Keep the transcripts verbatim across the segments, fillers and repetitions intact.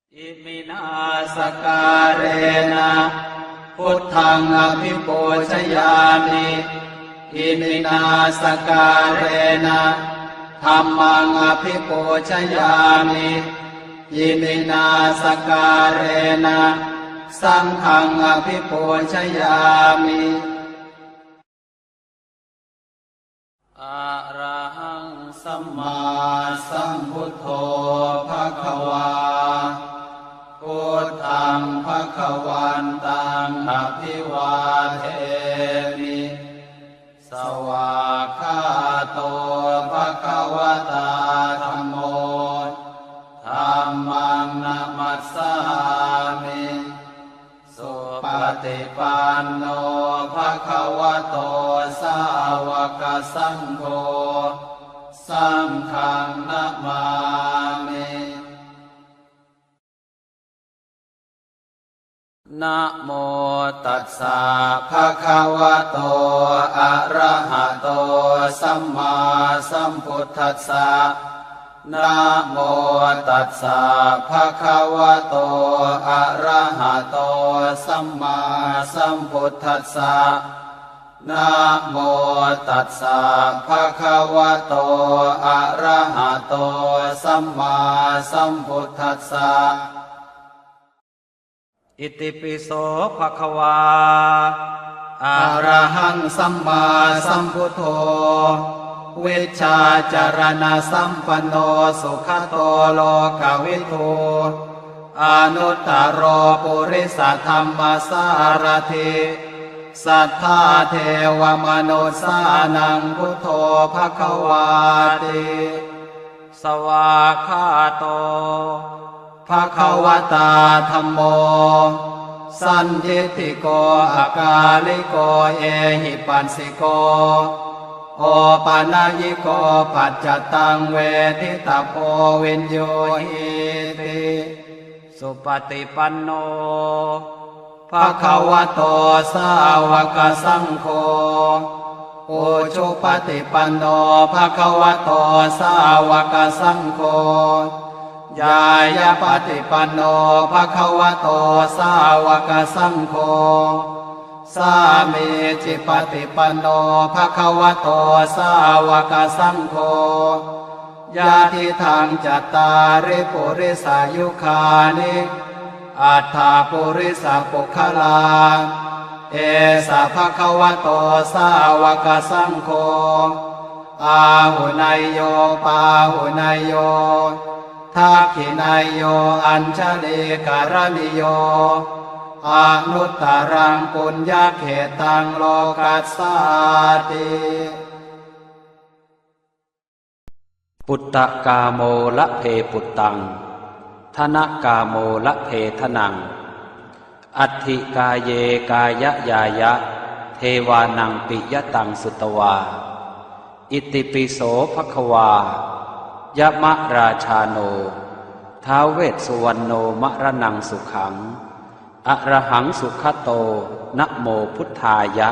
Iminā sakkārena buddhaṃ abhipūjayāmi. Iminā sakkārena dhammaṃ abhipūjayāmi. Iminā sakkārena saṅghaṃ abhipūjayāmi. Arahaṃ sammāsambuddho bhagavā. Buddhaṃ bhagavantaṃ abhivādemi. Svākkhāto bhagavatā dhammo. Dhammaṃ namassāmi. Supaṭipanno bhagavato sāvakasaṅgho. Saṅghaṃ namāmi. Namo tassa bhagavato arahato sammāsambuddhassa. Namo tassa bhagavato arahato sammāsambuddhassa. Namo tassa bhagavato arahato sammāsambuddhassa. Itipi so bhagavā arahaṃ sammāsambuddho vijjācaraṇasampanno sugato lokavidū anuttaro purisadammasārathi satthā devamanussānaṃ buddho bhagavāti. Svākkhāto bhagavatā dhammo sandiṭṭhiko akāliko ehipassiko opanayiko paccattaṃ veditabbo viññūhīti. Supaṭipanno bhagavato sāvakasaṅgho ujupaṭipanno bhagavato sāvakasaṅgho ñāyapaṭipanno bhagavato sāvakasaṅgho sāmīcipaṭipanno bhagavato sāvakasaṅgho yadidaṃ cattāri purisayugāni aṭṭha purisapuggalā esa bhagavato sāvakasaṅgho āhuneyyo pāhuneyyo dakkhiṇeyyo añjalikaraṇīyo anuttaraṃ puññakkhettaṃ lokassāti. Puttakāmo labhe puttaṃ, dhanakāmo labhe dhanaṃ, atthi kāye kāyañāya, devānaṃ piyataṃ sutvā. Itipi so bhagavā, yamarājāno, ท้าว vessuvaṇṇo, maraṇaṃ sukhaṃ, arahaṃ sugato, namo buddhāya.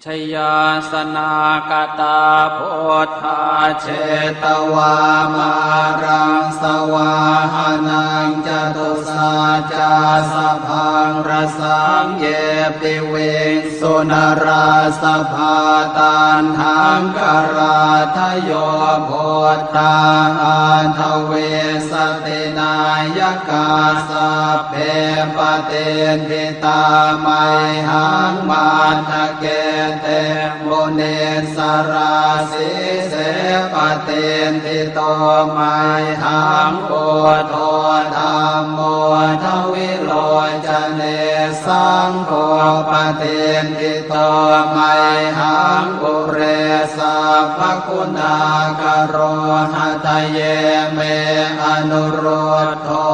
Jayāsanāgatā buddhā jetvā māraṃ savāhanaṃ, catusaccāsabhaṃ rasaṃ ye piviṃsu narāsabhā. Taṇhaṅkarādayo buddhā aṭṭhavīsati nāyakā, sabbe patiṭṭhi tā mayhaṃ matthake te munissarā. Sīse patiṭṭhito mayhaṃ buddho dhammo dvilocane, saṅgho patiṭṭhito mayhaṃ ure sabbaguṇākaro. Hadaye me anurud dho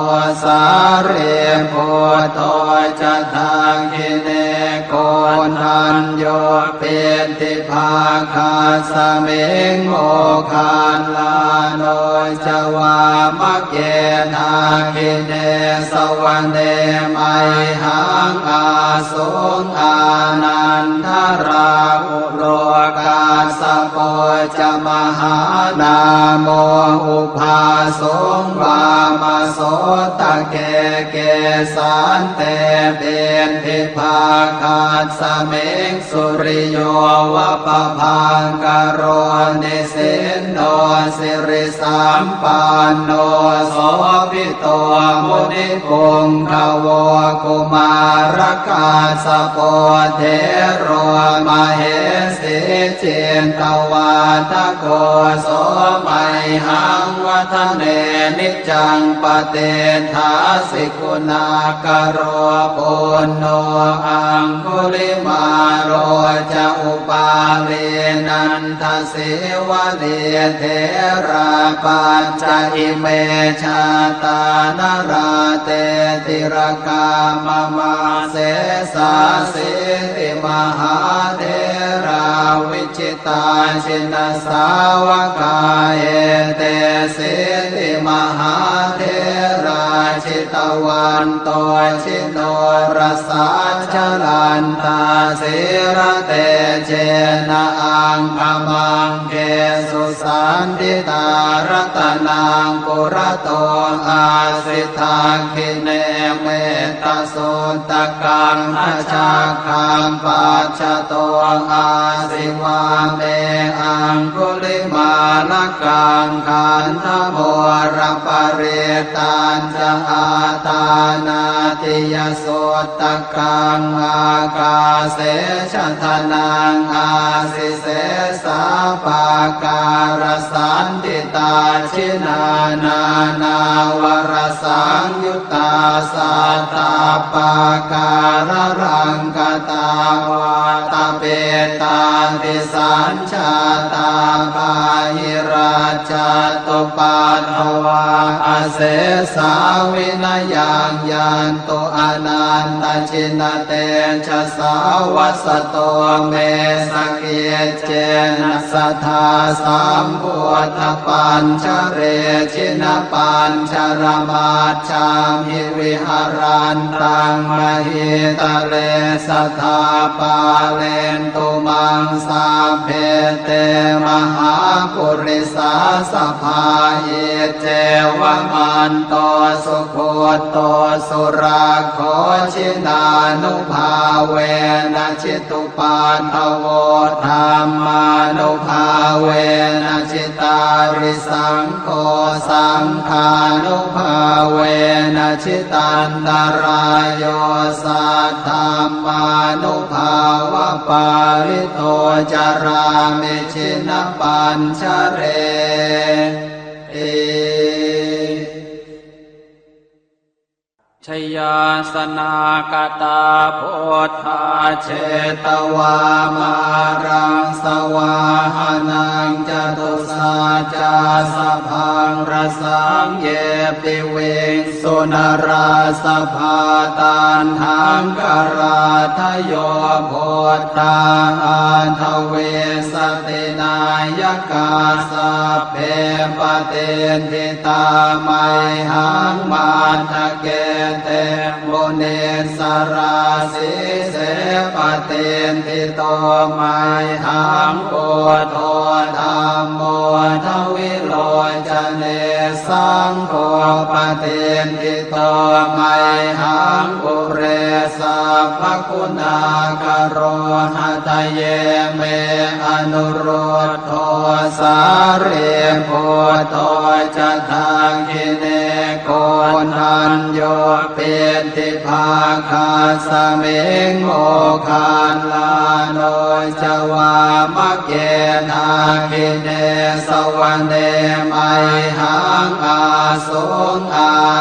sārīputto ca dakkhiṇe, ko Koṇḍañño piṭṭhibhāgasmiṃ moggallāno ca vāmake. Dakkhiṇe savane mayhaṃ āsuṃ ānandarāhulo, kassapo ca mahānāmo ubhāsuṃ vāmasotake. Kesante piṭṭhibhāgasmiṃ suriyo va pabhaṅkaro, nisinno sirisampanno sobhito munipuṅgavo. Kumārakassapo thero mahesī cittavādako, so mayhaṃ vadane niccaṃ patiṭṭhāsi guṇākaro. Puṇṇo aṅgulimālo ca upālī nandasīvalī, therā pañca ime jātā nalāṭe tilakā mama. Sesāsīti mahātherā vi jitā jinasāvakā, etesīti mahātherā jitavanto jinorasā, jalantā sīlatejena aṅgamaṅgesu saṇṭhitā. Ratanaṃ purato āsi dakkhiṇe metta suttakaṃ, dhajaggaṃ pacchato āsi vāme aṅgulimālakaṃ. Khandhamoraparittañca āṭānāṭiyasuttakaṃ, ākāse chadanaṃ āsi sesā pākārasaṇṭhitā. Jinā nānāvarasaṃyut tā sattappākāralaṅkatā, vātapittādisañjātā bāhirajjhattupaddavā, asesā vinayaṃ yantu anantajinatejasā. Vasato me sakic cena sadā sambuddhapañjare, jinapañjaramajjhamhi viharantaṃ mahītale, sadā pālentu maṃ sabbe te mahāpurisāsabhā. Iccevamanto sugutto surakkho, jinānubhāvena jitu paddavo, dhammānubhāvena jitārisaṅgho, saṅghānubhāvena jitantarāyo, saddhammānubhāvapālito carāmi jinapañjareti. Jayāsanākatā buddhā jetvā māraṃ savāhanaṃ, catusaccāsabhaṃ rasaṃ ye piviṃsu narāsabhā. Taṇhaṅkarādayo buddhā aṭṭhavīsati nāyakā, sabbe patiṭṭhi tā mayhaṃ matthake te munissarā. Sīse patiṭṭhito mayhaṃ buddho dhammo dvilocane, saṅgho patiṭṭhito mayhaṃ ure sabbaguṇākaro. Hadaye me anurud dho sārīputto ca dakkhiṇe, koṇḍañño piṭṭhibhāgasmiṃ moggallāno ca vāmake. Dakkhiṇe savane mayhaṃ āsuṃ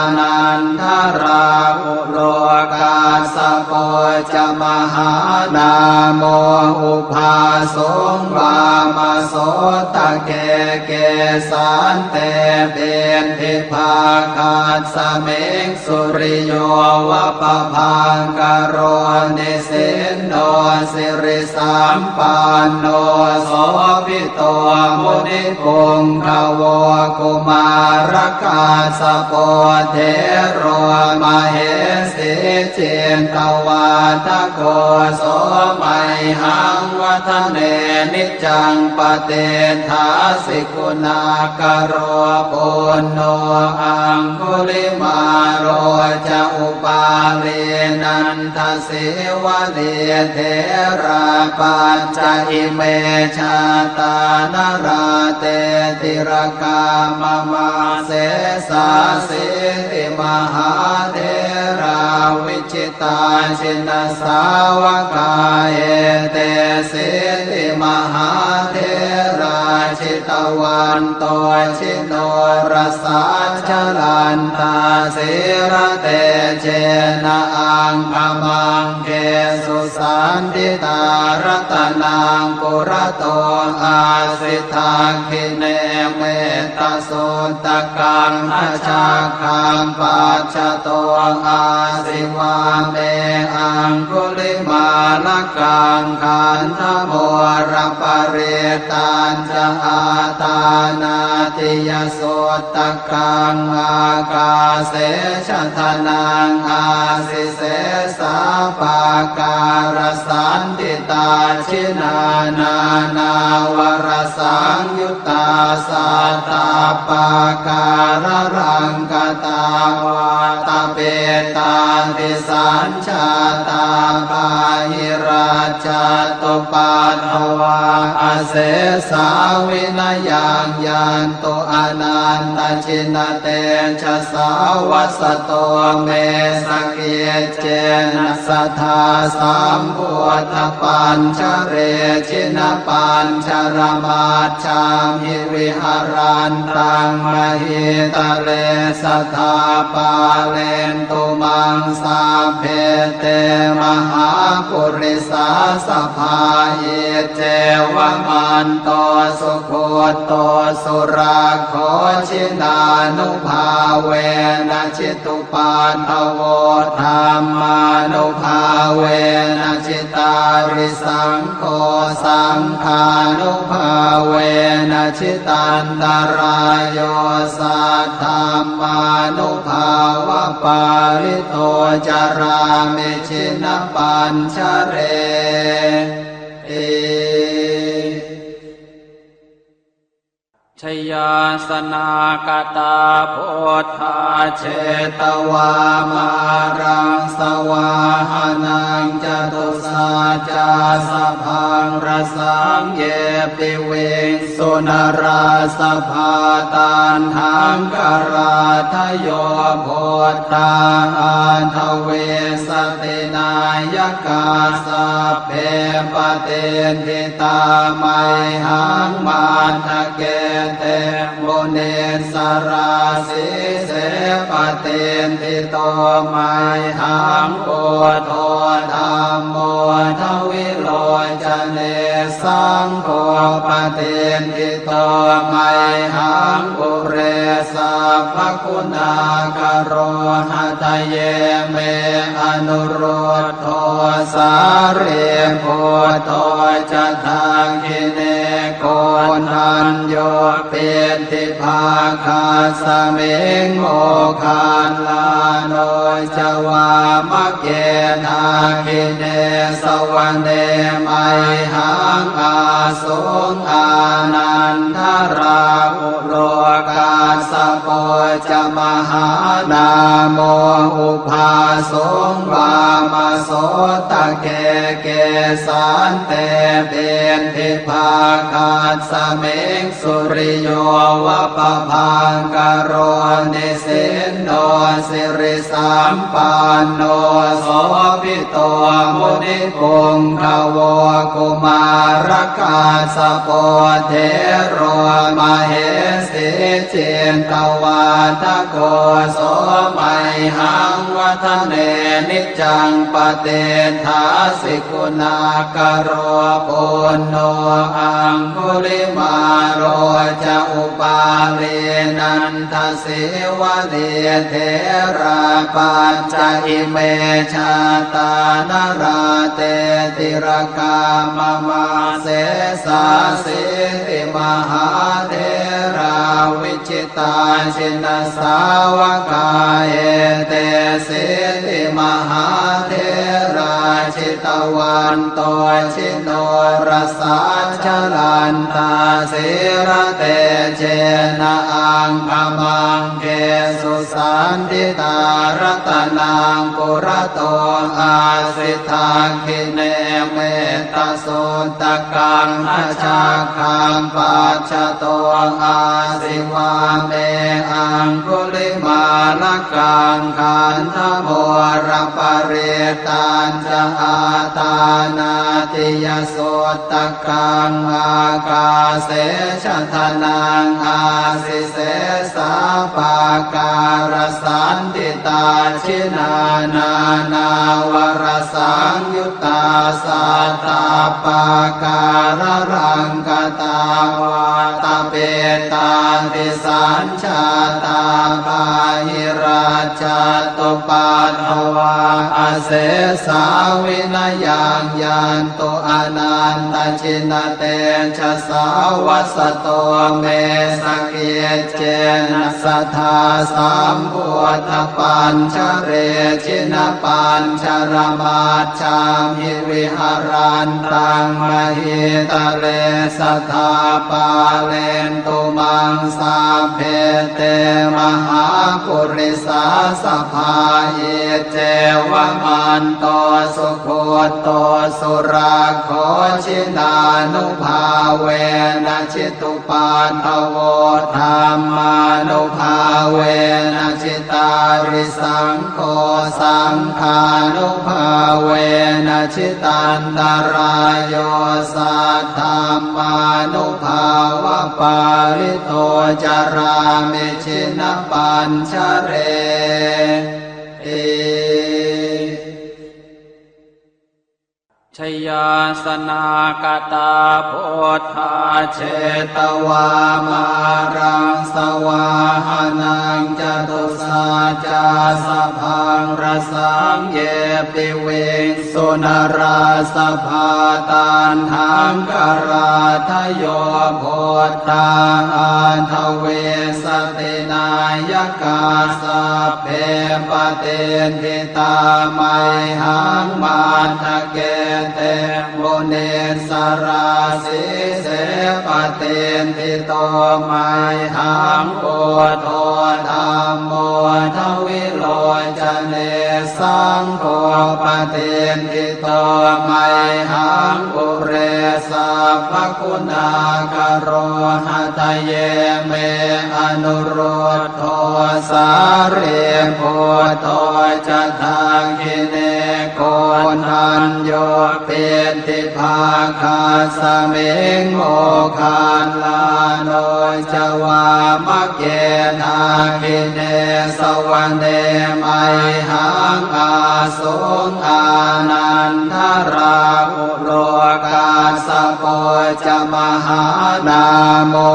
ānandarāhu lo, kassapo ca mahānāmo ubhāsuṃ vāmasotake. Kesante piṭṭhibhāgasmiṃ suriyo va pabhaṅkaro, nisinno sirisampanno sobhito munipuṅgavo. Kumārakassapo thero mahesī cittavādako, so mayhaṃ vadane niccaṃ patiṭṭhāsi guṇākaro. Puṇṇo aṅgulimālo ca upālī nandasīvalī, therā pañca ime jātā nalāṭe tilakā mama. Sesāsīti mahātherā vi jitā jinasāvakā, etesīti mahātherā jitavanto jinorasā, jalantā sīlatejena aṅgamaṅgesu saṇṭhitā. Ratanaṃ purato āsi dakkhiṇe metta suttakaṃ, dhajaggaṃ pacchato āsi vāme aṅgulimālakaṃ. Khandhamoraparittañca āṭānāṭiyasuttakaṃ, ākāse chadanaṃ āsi sesā pākārasaṇṭhitā. Jinā nānāvarasaṃyut tā sattappākāralaṅkatā, vātapittādisañjātā bāhirajjhattupaddavā, asesā vinayaṃ yantu anantajinatejasā. Vasato me sakic cena sadā sambuddhapañjare, jinapañjaramajjhamhi viharantaṃ mahītale, sadā pālentu maṃ sabbe te mahāpurisāsabhā. Iccevamanto sugutto surakkho, jinānubhāvena jitu paddavo, dhammānubhāvena jitārisaṅgho, saṅghānubhāvena jitantarāyo, saddhammānubhāvapālito carāmi jinapañjareti. Jayāsanākatā buddhā jetvā māraṃ savāhanaṃ, catusaccāsabhaṃ rasaṃ ye piviṃsu narāsabhā. Taṇhaṅkarādayo buddhā aṭṭhavīsati nāyakā, sabbe patiṭṭhi tā mayhaṃ matthake te munissarā. Sīse patiṭṭhito mayhaṃ buddho dhammo dvilocane, saṅgho patiṭṭhito mayhaṃ ure sabbaguṇākaro. Hadaye me anurud dho sārīputto ca dakkhiṇe, koṇḍañño piṭṭhibhāgasmiṃ moggallāno ca vāmake. Dakkhiṇe savane mayhaṃ āsuṃ ānandarāhu lo, kassapo ca mahānāmo ubhāsuṃ vāmasotake. Kesante piṭṭhibhāgasmiṃ suriyo va pabhaṅkaro, nisinno sirisampanno sobhi to munipuṅgavo. Kumārakassapo thero mahesī cittavādako, so mayhaṃ vadane niccaṃ patiṭṭhāsi guṇākaro. Puṇṇo aṅgulimālo ca upālī nandasīvalī, the therā pañca ime jātā nalāṭe tilakā mama. Sesāsīti mahātherā vijitā jinasāvakā, etesīti mahātherā jitavanto jinorasā, jalantā sīlatejena aṅgamaṅgesu saṇṭhitā. Ratanaṃ purato āsi dakkhiṇe mettasuttakaṃ, dhajaggaṃ pacchato āsi vāme aṅgulimālakaṃ. Khandhamoraparittañca āṭānāṭiyasuttakaṃ, ākāse chadanaṃ āsi sesā pākārasaṇṭhitā. Jinā nānāvarasaṃyuttā sattappākāralaṅkatā, vātapittādisañ jātā bāhirajjhattupaddavā, asesā vinayaṃ yantu anantajinatejasā. Vasato me sakiccena sadā sambuddhapañjare, jinapañjaramaj jhamhi viharantaṃ mahītale, sadā pālentu maṃ sabbe te mahāpurisāsabhā. Iccevamanto sugutto surakkho, jinānubhāvena jitu paddavo, dhammānubhāvena jitārisaṅgho, saṅghānubhāvena jitantarāyo, saddhammānubhāvapālito carāmi jinapañjareti. Jayāsanākatā buddhā jetvā māraṃ savāhanaṃ, catusaccāsabhaṃ rasaṃ ye piviṃsu narāsabhā. Taṇhaṅkarādayo buddhā aṭṭhavīsati nāyakā, sabbe patiṭṭhi tā mayhaṃ matthake te munissarā. Sīse patiṭṭhito mayhaṃ buddho dhammo dvilocane, saṅgho patiṭṭhito mayhaṃ ure sabbaguṇākaro. Hadaye me anurud dho sārīputto ca dakkhiṇe, koṇḍañño piṭṭhibhāgasmiṃ moggallāno ca vāmake. Dakkhiṇe savane mayhaṃ āsuṃ ānandarāhu lo, kassapo ca mahānāmo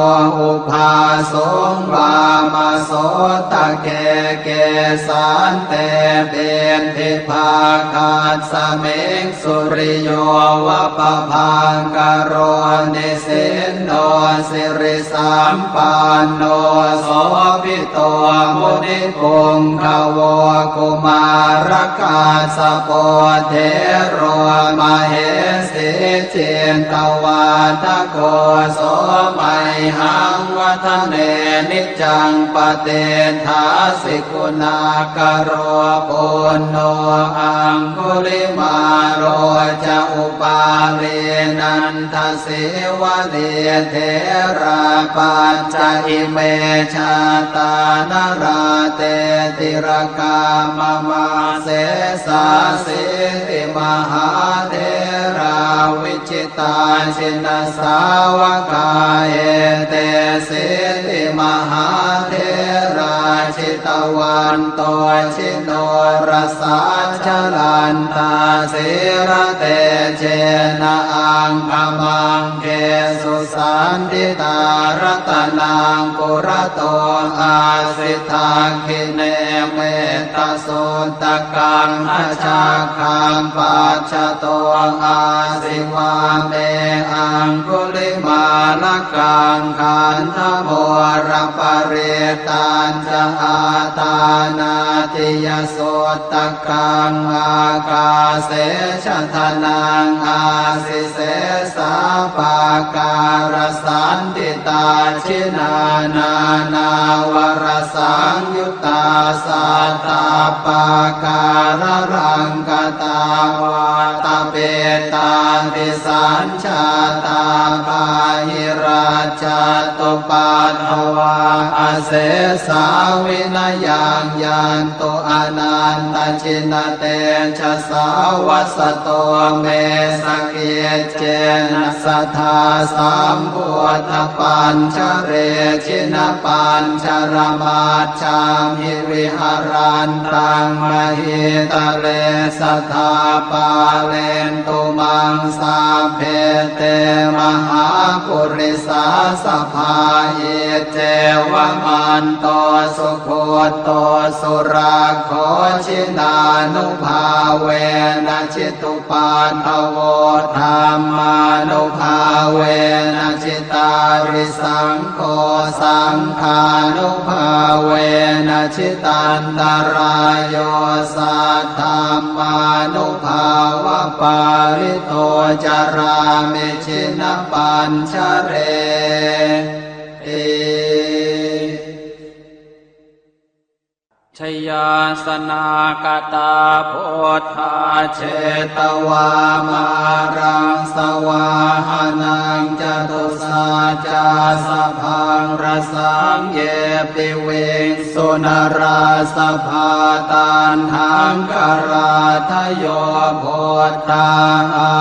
ubhāsuṃ vāmasotake. Kesante piṭṭhibhāgasmiṃ suriyo va pabhaṅkaro, nisinno siri sampanno sobhito munipuṅgavo. Kumārakassapo thero mahesī cittavādako, so mayhaṃ vadane niccaṃ patiṭṭhāsi guṇākaro. Puṇṇo aṅgulimālo ca upālī nanda sīvalī, therā pañca ime jātā nalāṭe tilakā mama. Sesāsīti mahātherā vijitā jinasāvakā, etesīti mahātherā jitavanto jinorasā, jalantā sīlatejena aṅgamaṅgesu saṇṭhitā. Ratanaṃ purato āsi, dakkhiṇe mettasuttakaṃ, dhajaggaṃ pacchato āsi, vāme aṅgulimālakaṃ. Khandhamoraparittañca, āṭānāṭiyasuttakaṃ, ākāse chadanaṃ āsi, sesā pākārasaṇṭhitā. Jinā nānāvarasaṃyuttā, sattappākāralaṅkatā, vātapittādisañ jātā, bāhirajjhattupaddavā, asesā vinayaṃ yantu, anantajinatejasā. Vasato me sakiccena, sadā sambuddhapañjare, jinapañjaramaj jhamhi, viharantaṃ mahītale, sadā pālentu maṃ sabbe, te mahāpurisāsabhā. Iccevamanto sugutto surakkho, jinānubhāvena jitu paddavo, dhammānubhāvena jitārisaṅgho, saṅghānubhāvena jitantarāyo, saddhammānubhāvapālito carāmi jinapañjareti. Jayāsanāgatā buddhā jetvā māraṃ savāhanaṃ, catusaccāsabhaṃ rasaṃ ye piviṃsu narāsabhā. Taṇhaṅkarādayo buddhā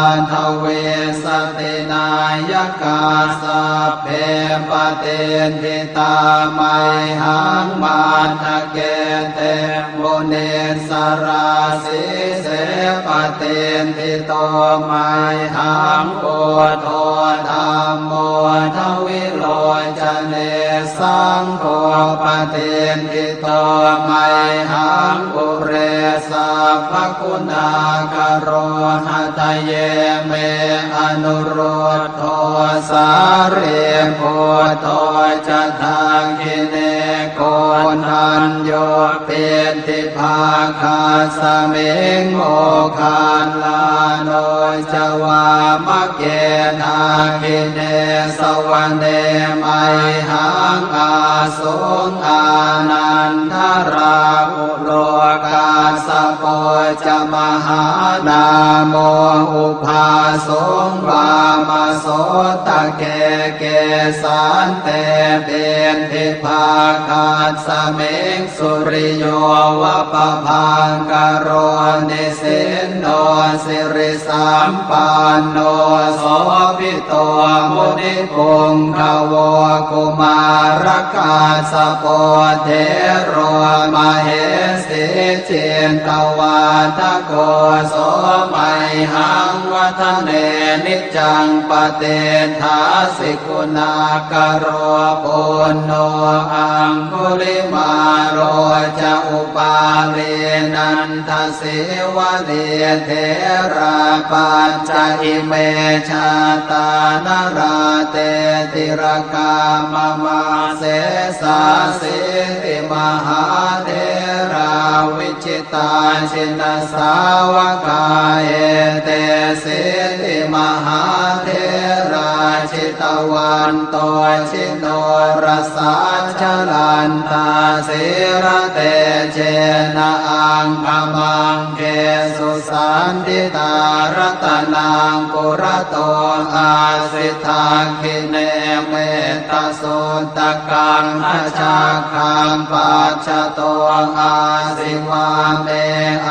aṭṭhavīsati nāyakā, sabbe patiṭṭhi tā mayhaṃ matthake te munissarā. Sīse patiṭṭhito mayhaṃ buddho dhammo dvilocane, saṅgho patiṭṭhito mayhaṃ ure sabbaguṇākaro. Hadaye me anurud dho sārīputto ca dakkhiṇe, koṇḍañño piṭṭhibhāgasmiṃ moggallāno ca vāmake. Dakkhiṇe savane mayhaṃ āsuṃ ānandarāhu lo, kassapo ca mahānāmo ubhāsuṃ vāmasotake. Kesante piṭṭhibhāgasmiṃ suriyo va pabhaṅkaro, nisinno siri sampanno sobhito munipuṅgavo. Kumārakassapo thero mahesī cittavādako, so mayhaṃ vadane niccaṃ patiṭṭhāsi guṇākaro. Puṇṇo aṅgulimālo ca upālī nanda sīvalī, therā pañca ime jātā nalāṭe tilakā mama. Sesāsīti mahātherā vijitā jinasāvakā, etesīti mahātherā jitavanto ji norasā, jalantā sīlatejena aṅgamaṅgesu saṇṭhitā. Ratanaṃ purato āsi dakkhiṇe mettasuttakaṃ, dhajaggaṃ pacchato āsi vāme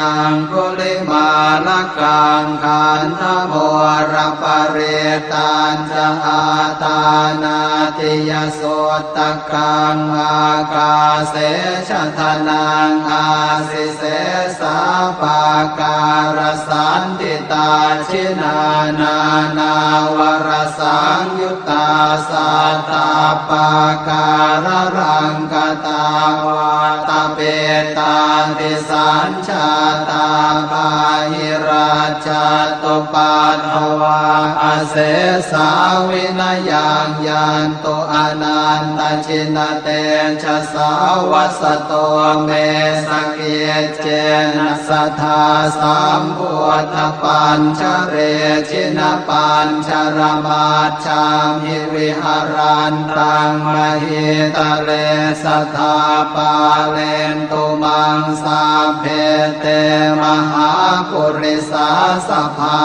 aṅgulimālakaṃ. Khandhamoraparittañca āṭānāṭiyasutta kaṃ, ākāse chadanaṃ āsi sesā pākārasaṇṭhitā. Jinā nānāvarasaṃyuttā sattappākāralaṅkatā, vātapittādisañ jātā bāhirajjhattupaddavā, asesā vinayaṃ yantu anantajinatejasā. Vasato me sakiccena sadā sambuddhapañjare, jinapañjaramaj jhamhi viharantaṃ mahītale, sadā pālentu maṃ sabbe te mahāpurisāsabhā.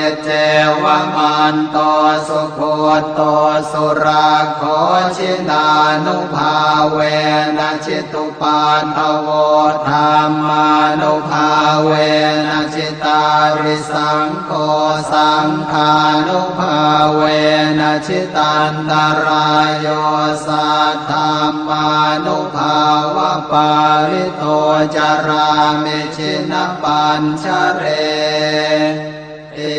Iccevamanto sugutto surakkho, jinānubhāvena jitu paddavo, dhammānubhāvena jitārisaṅgho, saṅghānubhāvena jitantarāyo, saddhammānubhāvapālito carāmi jinapañjareti.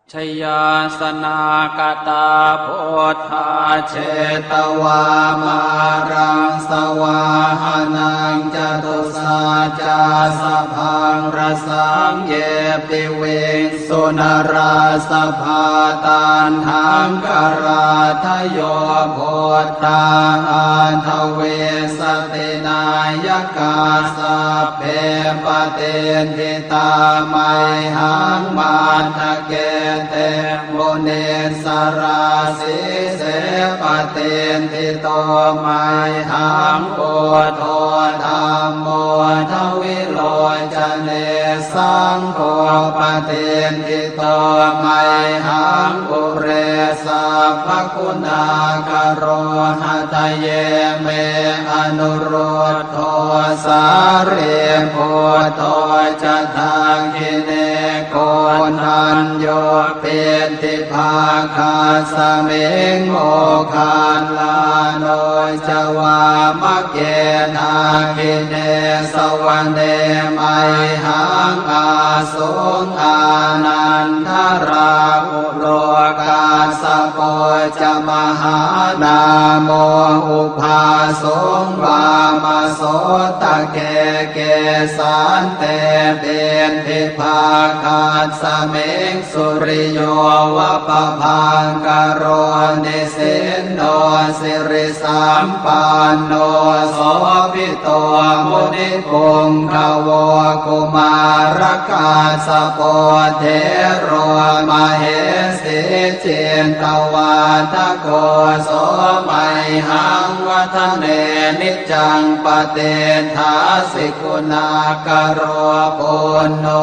Jayāsanākatā buddhā jetvā māraṃ savāhanaṃ, catusaccāsabhaṃ rasaṃ ye piviṃsu narāsabhā. Taṇhaṅkarādayo buddhā aṭṭhavīsati nāyakā, sabbe patiṭṭhi tā mayhaṃ matthake te munissarā. Sīse patiṭṭhito mayhaṃ buddho dhammo dvilocane, saṅgho patiṭṭhito mayhaṃ ure sabbaguṇākaro. Hadaye me anurud dho sārīputto ca dakkhiṇe, koṇḍañño piṭṭhibhāgasmiṃ moggallāno ca vāmake. Dakkhiṇe savane mayhaṃ āsuṃ ānandarāhu lo, kassapo ca mahānāmo ubhāsuṃ vāmasotake. Kesante piṭṭhibhāgasmiṃ suriyo va pabhaṅkaro, nisinno siri sampanno sobhito munipuṅgavo. Kumārakassapo thero mahesī cittavādako, so mayhaṃ vadane niccaṃ patiṭṭhāsi guṇākaro. Puṇṇo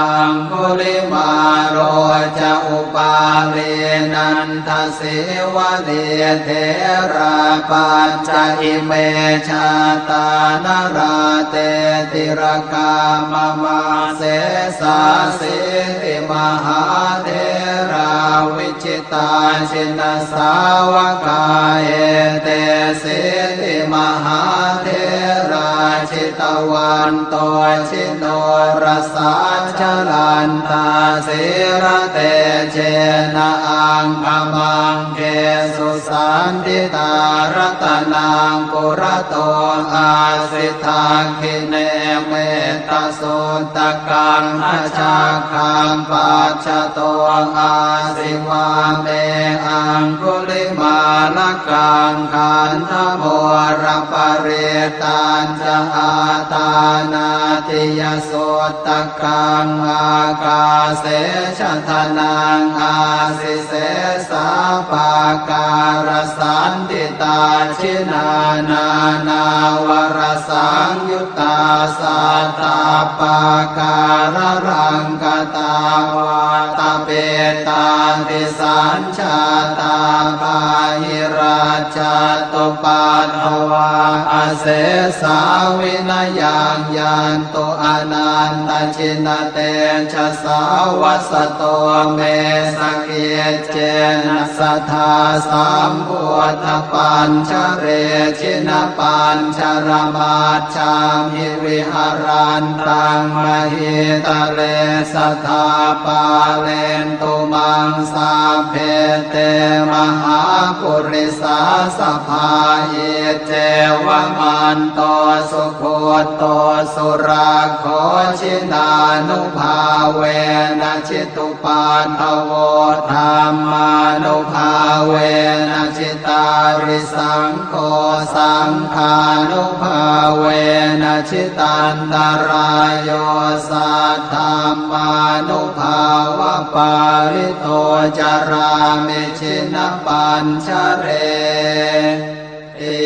aṅgulimālo ca upālī nanda sīvalī, therā pañca ime jātā nalāṭe tilakā mama. Sesāsīti mahātherā vijitā jinasāvakā, etesīti mahātherā jitavanto ji norasā, jalantā sīlatejena aṅgamaṅgesu saṇṭhitā. Ratanaṃ purato āsi dakkhiṇe mettasuttakaṃ, dhajaggaṃ pacchato āsi vāme aṅgulimālakaṃ. Khandhamoraparittañ ca Āṭānāṭiyasuttakaṃ ākāse chadanaṃ āsi, sesā pākārasaṇṭhitā. Jinā nānāvarasaṃyuttā sattappākāralaṅkatā, vātapittādisañ jātā bāhirajjhattupaddavā, asesā vinayaṃ yantu anantajinatejasā. Vasato me sakiccena sadā sambuddhapañjare, jinapañjaramaj jhamhi viharantaṃ mahītale, sadā pālentu maṃ sabbe te mahāpurisāsabhā. Iccevamanto sugutto surakkho, jinānubhāvena jitu paddavo, dhammānubhāvena jitārisaṅgho, saṅghānubhāvena jitantarāyo, saddhammānubhāvapālito carāmi jinapañjareti.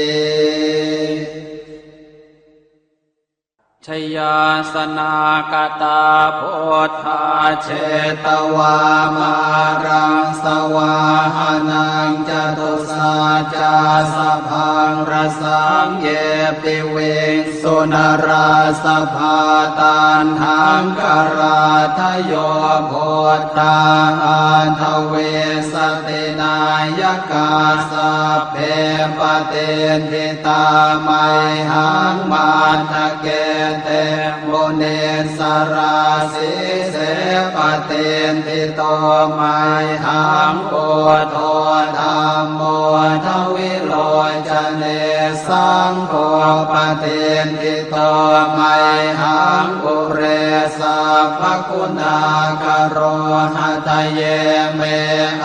Jayāsanākatā buddhā jetvā māraṃ savāhanaṃ, catusaccāsabhaṃ rasaṃ ye piviṃsu narāsabhā. Taṇhaṅkarādayo buddhā aṭṭhavīsati nāyakā, sabbe patiṭṭhi tā mayhaṃ matthake te munissarā. Sīse patiṭṭhito mayhaṃ buddho dhammo dvilocane, saṅgho patiṭṭhito mayhaṃ ure sabbaguṇākaro. Hadaye me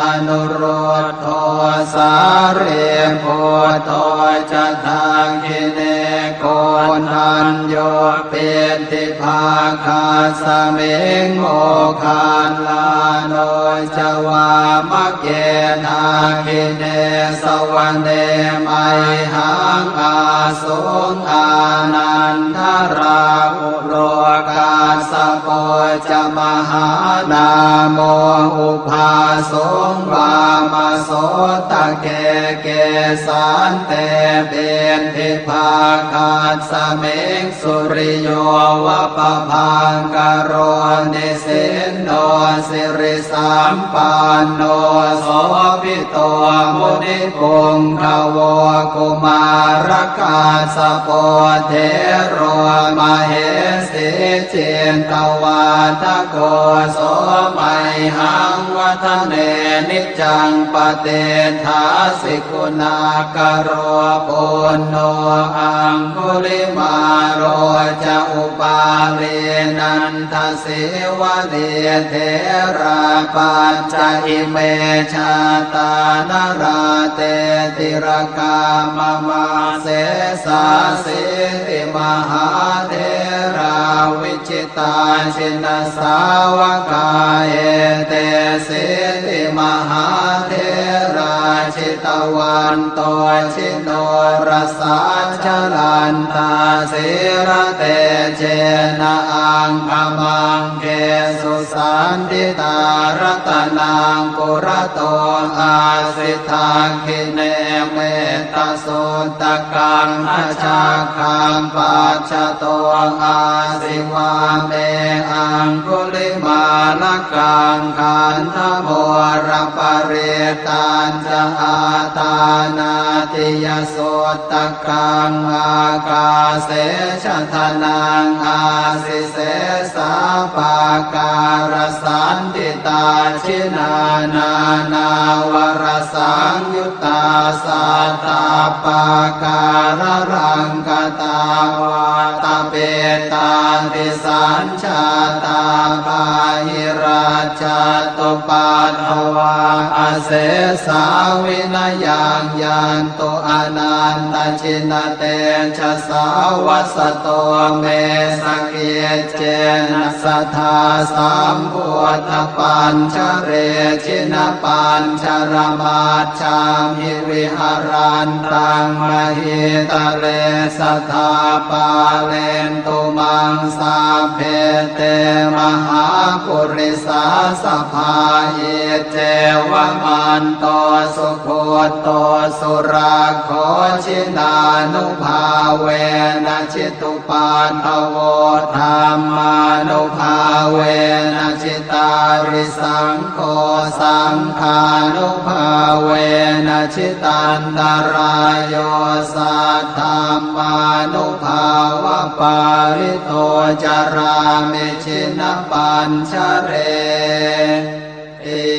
anurud dho sārīputto ca dakkhiṇe, koṇḍañño piṭṭhibhāgasmiṃ moggallāno ca vāmake. Dakkhiṇe savane mayhaṃ āsuṃ ānandarāhu lo, kassapo ca mahānāmo ubhāsuṃ vāmasotake. Kesante piṭṭhibhāgasmiṃ suriyo va pabhaṅkaro, nisinno siri sampanno sobhito munipuṅgavo. Kumārakassapo thero mahesī cittavādako, so mayhaṃ vadane niccaṃ patiṭṭhāsi guṇākaro. Puṇṇo aṅgulimālo ca upālī nanda sīvalī, therā pañca ime jātā nalāṭe tilakā mama. Sesāsīti mahātherā vijitā jinasāvakā, etesīti mahātherā jitavanto ji norasā, jalantā sīlatejena aṅgamaṅgesu saṇṭhitā. Ratanaṃ purato āsi dakkhiṇe mettasuttakaṃ, dhajaggaṃ pacchato āsi vāme aṅgulimālakaṃ. Khandhamoraparittañ ca āṭānāṭiyasuttakaṃ, ākāse chadanaṃ āsi sesā pākārasaṇṭhitā. Jinā nānāvarasaṃyuttā sattappākāralaṅkatā, vātapittādisañjātā disañjātā bāhirajjhattupaddavā, asesā vinayaṃ yantu anantajinatejasā. Vasato me sakiccena sadā sambuddhapañjare, jinapañjaramaj jhamhi viharantaṃ mahītale, sadā pālentu maṃ sabbe te mahāpurisāsabhā. Iccevamanto sugutto surakkho, jinānubhāvena jitu paddavo, dhammānubhāvena jitārisaṅgho, saṅghānubhāvena jitantarāyo, saddhammānubhāvapālito carāmi jinapañjareti.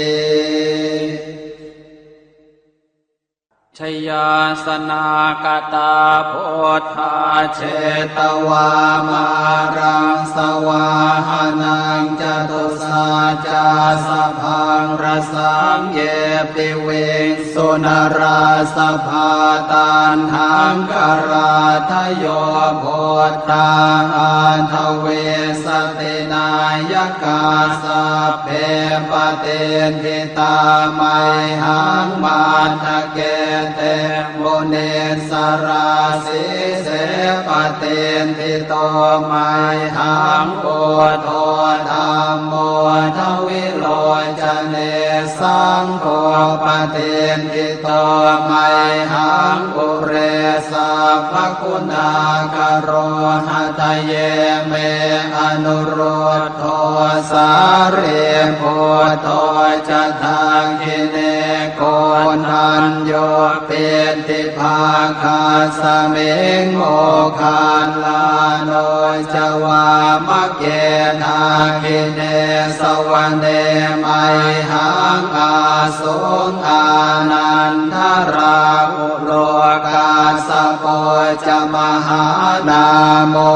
Jayāsanāgatā buddhā jetvā māraṃ savāhanaṃ, catusaccāsabhaṃ rasaṃ ye piviṃsu narāsabhā. Taṇhaṅkarādayo buddhā aṭṭhavīsati nāyakā, sabbe patiṭṭhi tā mayhaṃ matthake te munissarā. Sīse patiṭṭhito mayhaṃ buddho dhammo dvilocane, saṅgho patiṭṭhito mayhaṃ ure sabbaguṇākaro. Hadaye me anurud dho sārīputto ca dakkhiṇe, koṇḍañño piṭṭhibhāgasmiṃ moggallāno ca vāmake. Dakkhiṇe savane mayhaṃ āsuṃ ānandarāhu lo, kassapo ca mahānāmo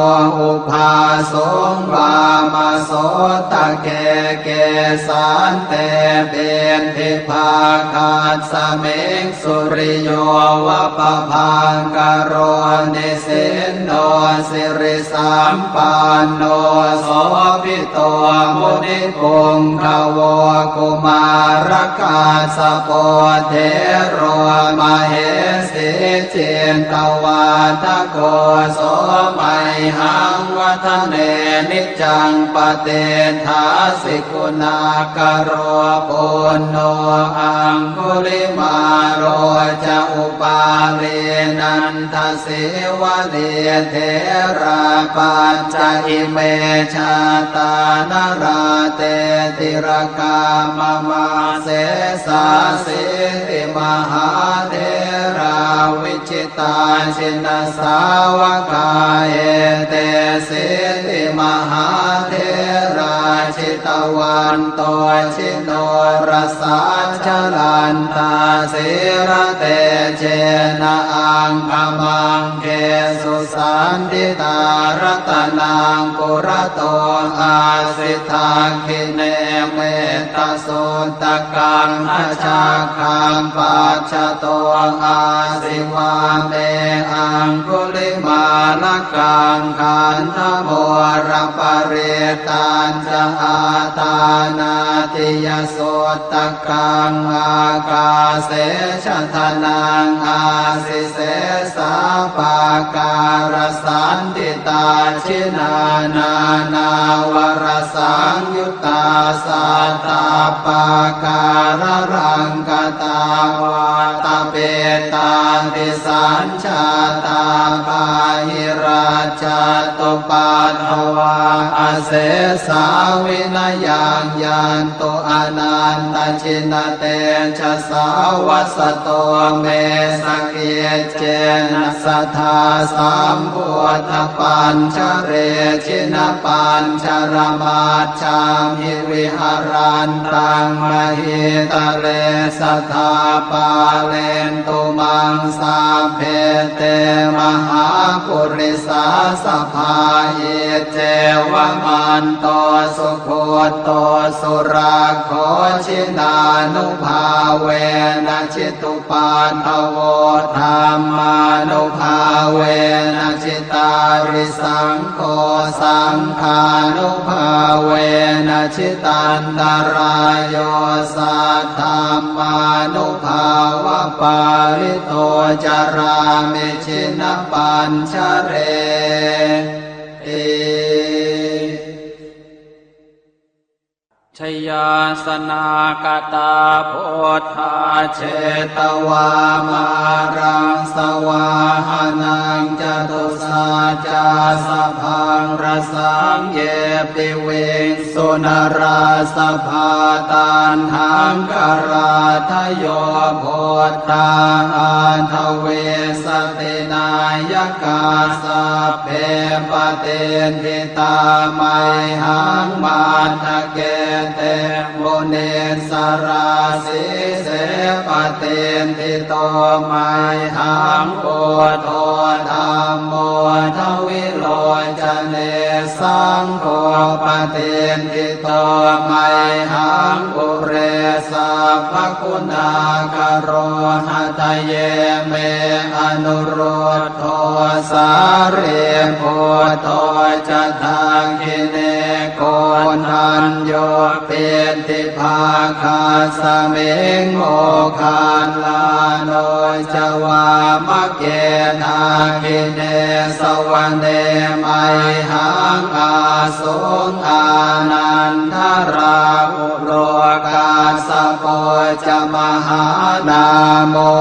ubhāsuṃ vāmasotake. Kesante piṭṭhibhāgasmiṃ suriyo va pabhaṅkaro, nisinno siri sampanno sobhito munipuṅgavo. Kumārakassapo thero mahesī cittavādako, so mayhaṃ vadane niccaṃ patiṭṭhāsi guṇākaro. Puṇṇo aṅgulimālo ca upālī nanda sīvalī, therā pañca ime jātā nalāṭe tilakā mama. Sesāsīti mahātherā vijitā jinasāvakā, etesīti mahātherā jitavanto ji norasā, jalantā sīlatejena aṅgamaṅgesu saṇṭhitā. Ratanaṃ purato āsi dakkhiṇe mettasuttakaṃ, dhajaggaṃ pacchato āsi vāme aṅgulimālakaṃ. Khandhamoraparittañ ca āṭānāṭiyasuttakaṃ, ākāse chadanaṃ āsi sesā pākārasaṇṭhitā. Jinā nānāvarasaṃyuttā sattappākāralaṅkatā, vātapittādisañ jātā bāhirajjhattupaddavā, asesā vinayaṃ yantu anantajinatejasā. Vasato me sakiccena sadā sambuddhapañjare, jinapañjaramaj jhamhi viharantaṃ mahītale, sadā pālentu maṃ sabbe te mahā purisāsabhā. Iccevamanto sugutto surakkho jinānubhāvena jitu paddavo dhammānubhāvena jitārisaṅgho saṅghānubhāvena jitantarāyo saddhammānubhāvapālito carāmi jinapañjareti. Jayāsanākatā buddhā jetvā māraṃ savāhanaṃ catusaccāsabhaṃ rasaṃ ye piviṃsu narāsabhā. Taṇhaṅkarādayo buddhā aṭṭhavīsati nāyakā sabbe patiṭṭhi tā mayhaṃ matthake te munissarā. Sīse patiṭṭhito mayhaṃ buddho dhammo dvilocane saṅgho patiṭṭhito mayhaṃ ure sabbaguṇākaro. Hadaye me anurud dho sārīputto ca dakkhiṇe koṇḍañño piṭṭhibhāgasmiṃ moggallāno ca vāmake. Dakkhiṇe savane mayhaṃ ā suṃ ānandarāhulo kassapo ca mahānāmo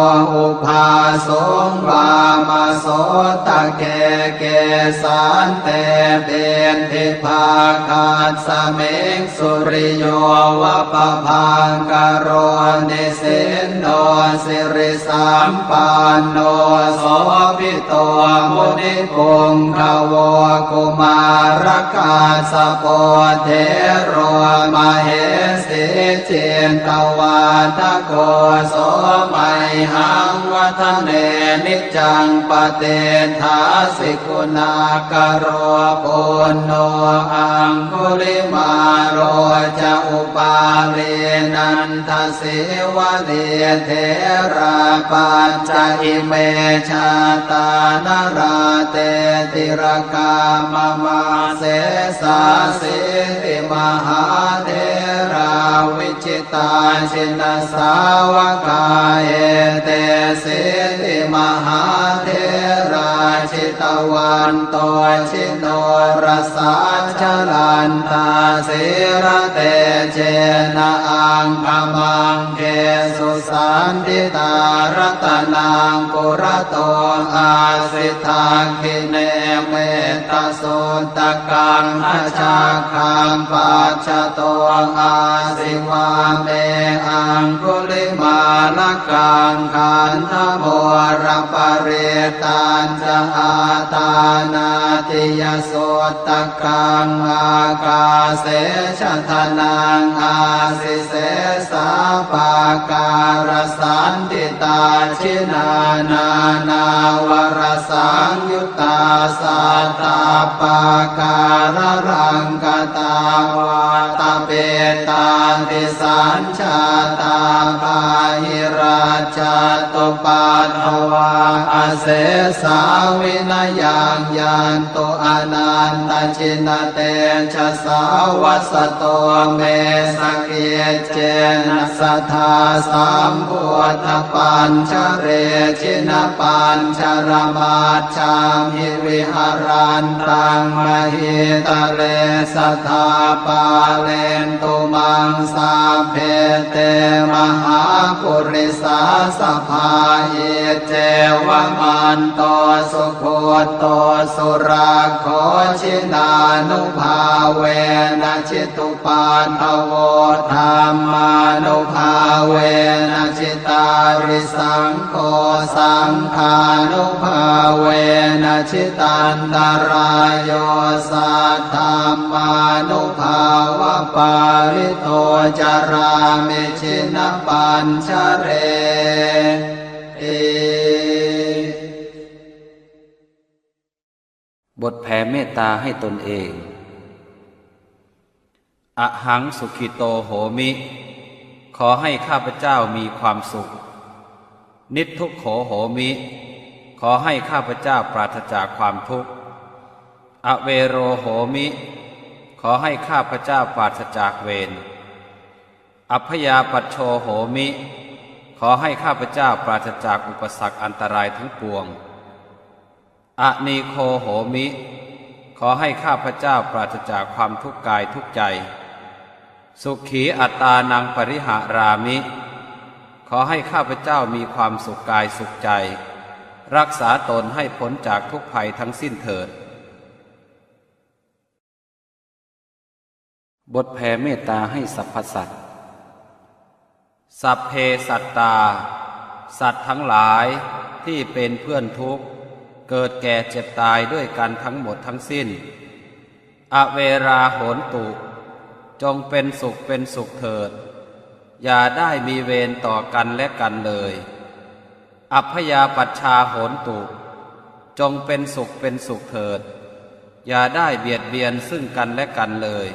ubhāsuṃ vāmasotake. Kesante piṭṭhibhāgasmiṃ suriyo va pabhaṅkaro nisinno siri sampanno sobhito munipuṅgavo. Kumārakassapo thero mahesī cittavādako so mayhaṃ vadane niccaṃ patiṭṭhāsi guṇākaro. Puṇṇo aṅgulimālo ca upālī nanda sīvalī therā pañca ime jātā nalāṭe tilakā mama. Sesāsīti mahātherā vijitā jinasāvakā etesīti mahātherā jitavanto ji norasā jalantā sīlatejena aṅgamaṅgesu saṇṭhitā. Ratanaṃ purato āsi dakkhiṇe mettasuttakaṃ dhajaggaṃ pacchato āsi vāme aṅgulimālakaṃ. Khandhamoraparittañ ca āṭānāṭiyasuttakaṃ ākāse chadanaṃ āsi sesā pākārasaṇṭhitā. Jinā nānāvarasaṃyuttā sattappākāralaṅkatā vātapittādisañ jātā bāhirajjhattupaddavā asesā vinayaṃ yantu anantajinatejasā. Vasato me sakiccena sadā sambuddhapañjare jinapañjaramaj jhamhi viharantaṃ mahītale sadā pālentu maṃ sabbe te mahāpurisāsabhā. Iccevamanto sugutto surakkho jinānubhāvena jitu paddavo dhammānubhāvena jitārisaṅgho saṅghānubhāvena jitantarāyo saddhammānubhāvapālito carāmi jinapañjareti. บทแผ่เมตตาให้ตนเอง Ahaṃ sukhito homi ขอให้ข้าพเจ้ามีความสุข Niddukkho homi ขอให้ข้าพเจ้าปราศจากความทุกข์ Avero homi ขอให้ข้าพเจ้าปราศจากเวร Abyāpajjho homi ขอให้ข้าพเจ้าปราศจากอุปสรรคอันตรายทั้งปวง Anīgho homi ขอให้ข้าพเจ้าปราศจากความทุกข์กายทุกข์ใจ Sukhī attānaṃ pariharāmi ขอให้ข้าพเจ้ามีความสุขกายสุขใจ รักษาตนให้พ้นจากทุกข์ภัยทั้งสิ้นเถิด บทแผ่เมตตาให้สรรพสัตว์ Sabbe sattā สัตว์ทั้งหลายที่เป็นเพื่อนทุกข์ เกิดแก่เจ็บตายด้วยกันทั้งหมดทั้งสิ้น Averā hontu จงเป็นสุขเป็นสุขเถิด อย่าได้มีเวรต่อกันและกันเลย Abyāpajjhā hontu จงเป็นสุขเป็นสุขเถิด อย่าได้เบียดเบียนซึ่งกันและกันเลย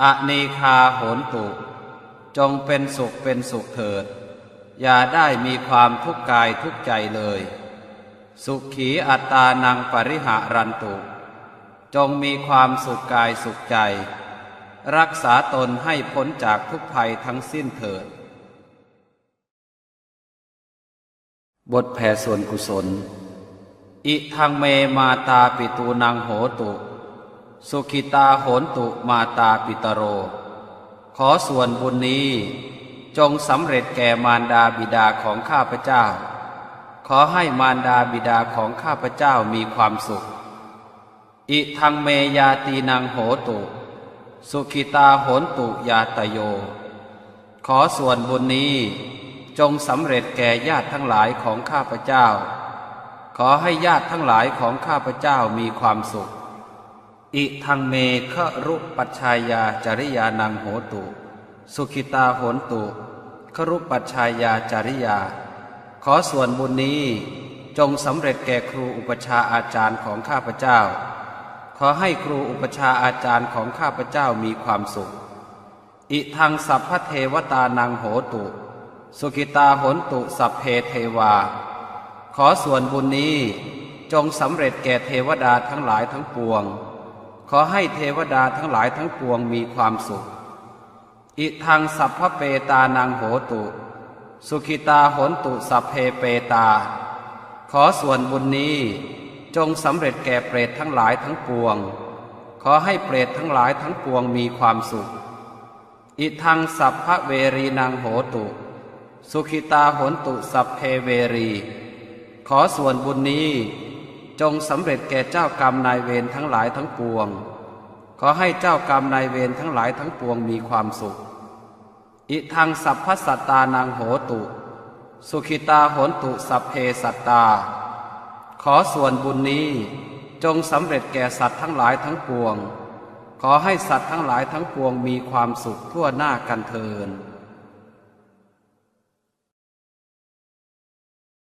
Anīghā hontu จงเป็นสุขเป็นสุขเถิด อย่าได้มีความทุกข์กายทุกข์ใจเลย Sukhī attānaṃ pariharantu จงมีความสุขกายสุขใจ รักษาตนให้พ้นจากทุกข์ภัยทั้งสิ้นเถิด บทแผ่ส่วนกุศล Idaṃ me mātāpitūnaṃ hotu, sukhitā hontu mātāpitaro. ขอส่วนบุญนี้จงสำเร็จแก่มารดาบิดาของข้าพเจ้า ขอให้มารดาบิดาของข้าพเจ้ามีความสุข Idaṃ me ñātīnaṃ hotu, sukhitā hontu ñātayo. ขอส่วนบุญนี้จงสำเร็จแก่ญาติทั้งหลายของข้าพเจ้า ขอให้ญาติทั้งหลายของข้าพเจ้ามีความสุข Idaṃ me garūpajjhāyācariyānaṃ hotu, sukhitā hontu garūpajjhāyācariyā. ขอส่วนบุญนี้จงสำเร็จแก่ครูอุปัชฌาย์อาจารย์ของข้าพเจ้า ขอให้ครูอุปัชฌาย์อาจารย์ของข้าพเจ้ามีความสุข Idaṃ sabbadevatānaṃ hotu, sukhitā hontu sabbe devā. ขอส่วนบุญนี้จงสำเร็จแก่เทวดาทั้งหลายทั้งปวง ขอให้เทวดาทั้งหลายทั้งปวงมีความสุข Idaṃ sabbapetānaṃ hotu, sukhitā hontu sabbe petā. ขอส่วนบุญนี้จงสำเร็จแก่เปรตทั้งหลายทั้งปวง ขอให้เปรตทั้งหลายทั้งปวงมีความสุข Idaṃ sabbaverīnaṃ hotu, sukhitā hontu sabbe verī. ขอส่วนบุญนี้จงสำเร็จแก่เจ้ากรรมนายเวรทั้งหลายทั้งปวง ขอให้เจ้ากรรมนายเวรทั้งหลายทั้งปวงมีความสุข Idaṃ sabbasattānaṃ hotu, sukhitā hontu sabbe sattā. ขอส่วนบุญนี้จงสำเร็จแก่สัตว์ทั้งหลายทั้งปวง ขอให้สัตว์ทั้งหลายทั้งปวงมีความสุขทั่วหน้ากันเทอญ